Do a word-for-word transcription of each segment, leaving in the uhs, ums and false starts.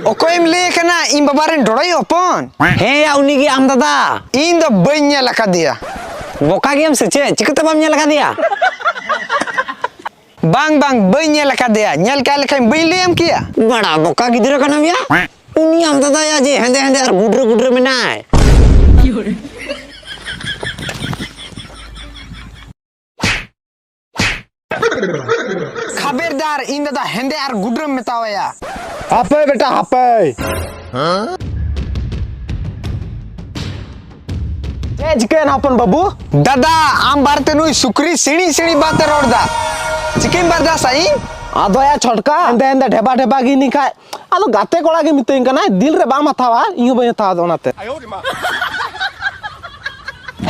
ᱚᱠᱚᱭᱮᱢ ᱞᱟᱹᱭ ᱠᱟᱱᱟ? ᱤᱧ ᱵᱟᱵᱟ ᱨᱮᱱ ᱰᱚᱲᱚᱭᱤᱡ ᱦᱚᱯᱚᱱ? ᱦᱮᱸ ᱭᱟ, ᱩᱱᱤ ᱜᱮ ᱟᱢ ᱫᱟᱫᱟ᱾ ᱤᱧ ᱫᱚ ᱵᱟᱹᱧ ᱧᱮᱞ ᱟᱠᱟᱫᱮᱭᱟ᱾ ᱵᱚᱠᱟ ᱜᱮᱭᱟᱢ ᱥᱮ ᱪᱮᱫ? ᱪᱤᱠᱟᱹᱛᱮ ᱵᱟᱢ ᱧᱮᱞ ᱟᱠᱟᱫᱮᱭᱟ? ᱵᱟᱝ, ᱵᱟᱝ, ᱵᱟᱹᱧ ᱧᱮᱞ ᱟᱠᱟᱫᱮᱭᱟ᱾ ᱧᱮᱞ ᱠᱟᱭ ᱞᱮᱠᱷᱟᱱ ᱵᱟᱹᱧ ᱞᱟᱹᱭᱟᱢ ᱠᱮᱭᱟ? ᱵᱟᱲᱟ ᱵᱚᱠᱟ ᱜᱤᱫᱽᱨᱟᱹ ᱠᱟᱱᱟᱢ ᱭᱟ᱾ ᱩᱱᱤ ᱟᱢ ᱫᱟᱫᱟ ᱭᱟ ᱡᱮ ᱦᱮᱸᱫᱮ ᱦᱮᱸᱫᱮ ᱟᱨ ᱜᱩᱰᱨᱟᱹ ᱜᱩᱰᱨᱟᱹ ᱢᱮᱱᱟᱭ᱾ ᱠᱷᱟᱵᱮᱨᱫᱟᱨ, ᱤᱧ ᱫᱟᱫᱟ ᱦᱮᱸᱫᱮ ᱟᱨ ᱜᱩᱰᱨᱟᱹᱢ ᱢᱮᱛᱟᱣᱟᱭᱟ᱾ ᱦᱟᱯᱮ ᱵᱮᱴᱟ, ᱦᱟᱯᱮ᱾ ᱪᱮᱫ ᱪᱤᱠᱟᱹᱭᱮᱱᱟ ᱦᱚᱯᱚᱱ ᱵᱟᱹᱵᱩ? ᱫᱟᱫᱟ, ᱟᱢ ᱵᱟᱨᱮᱛᱮ ᱱᱩᱭ ᱥᱩᱠᱨᱤ ᱥᱤᱬᱤᱡ ᱥᱤᱬᱤᱡ ᱵᱟᱛᱮ ᱨᱚᱲ ᱫᱟ᱾ ᱪᱤᱠᱟᱹᱧ ᱵᱟᱨᱫᱟᱥᱟ ᱤᱧ? ᱟᱫᱚ ᱭᱟ ᱪᱷᱚᱴᱠᱟ, ᱦᱮᱸᱫᱮ ᱦᱮᱸᱫᱮ ᱰᱷᱮᱵᱟ ᱰᱷᱮᱵᱟ ᱜᱮ ᱱᱤᱝᱠᱷᱟᱡ᱾ ᱟᱫᱚ ᱜᱟᱛᱮ ᱠᱚᱲᱟ ᱜᱮ ᱢᱤᱛᱟᱹᱧ ᱠᱟᱱᱟᱭ, ᱫᱤᱞ ᱨᱮ ᱵᱟᱢ ᱦᱟᱛᱟᱣᱟ, ᱤᱧ ᱦᱚᱸ ᱵᱟᱹᱧ ᱦᱟᱛᱟᱣᱟ ᱟᱫᱚ ᱚᱱᱟᱛᱮ᱾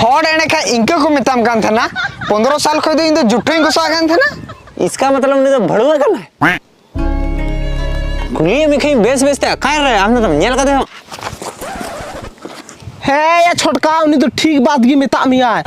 ᱦᱚᱲ ᱮᱲᱮ ᱠᱷᱟᱡ ᱤᱱᱠᱟᱹ ᱠᱚ ᱢᱮᱛᱟᱢ ᱠᱟᱱ ᱛᱟᱦᱮᱱᱟ᱾ ᱯᱚᱱᱫᱽᱨᱚ ᱥᱟᱞ ᱠᱷᱚᱡ ᱫᱚ ᱤᱧ ᱫᱚ ᱡᱩᱴᱷᱟᱹᱧ ᱜᱚᱥᱟᱜ ᱠᱟᱱ ᱛᱟᱦᱮᱱᱟ᱾ ᱤᱥᱠᱟ ᱢᱚᱛᱞᱚᱵ ᱩᱱᱤ ᱫᱚ ᱵᱷᱟᱹᱲᱩᱣᱟᱹ ᱠᱟᱱᱟᱭ? ᱠᱩᱞᱤᱭᱮᱫ ᱢᱮ ᱠᱷᱟᱡ ᱵᱮᱥ ᱵᱮᱥ ᱛᱮ, ᱚᱠᱟᱨᱮ ᱟᱢ ᱫᱚᱢ ᱧᱮᱞ ᱠᱟᱫᱮ ᱦᱚᱸ? ᱦᱮᱸ ᱭᱟ ᱪᱷᱚᱴᱠᱟ, ᱩᱱᱤ ᱫᱚ ᱴᱷᱤᱠ ᱵᱟᱛ ᱜᱮ ᱢᱮᱛᱟᱜ ᱢᱮᱭᱟᱭ᱾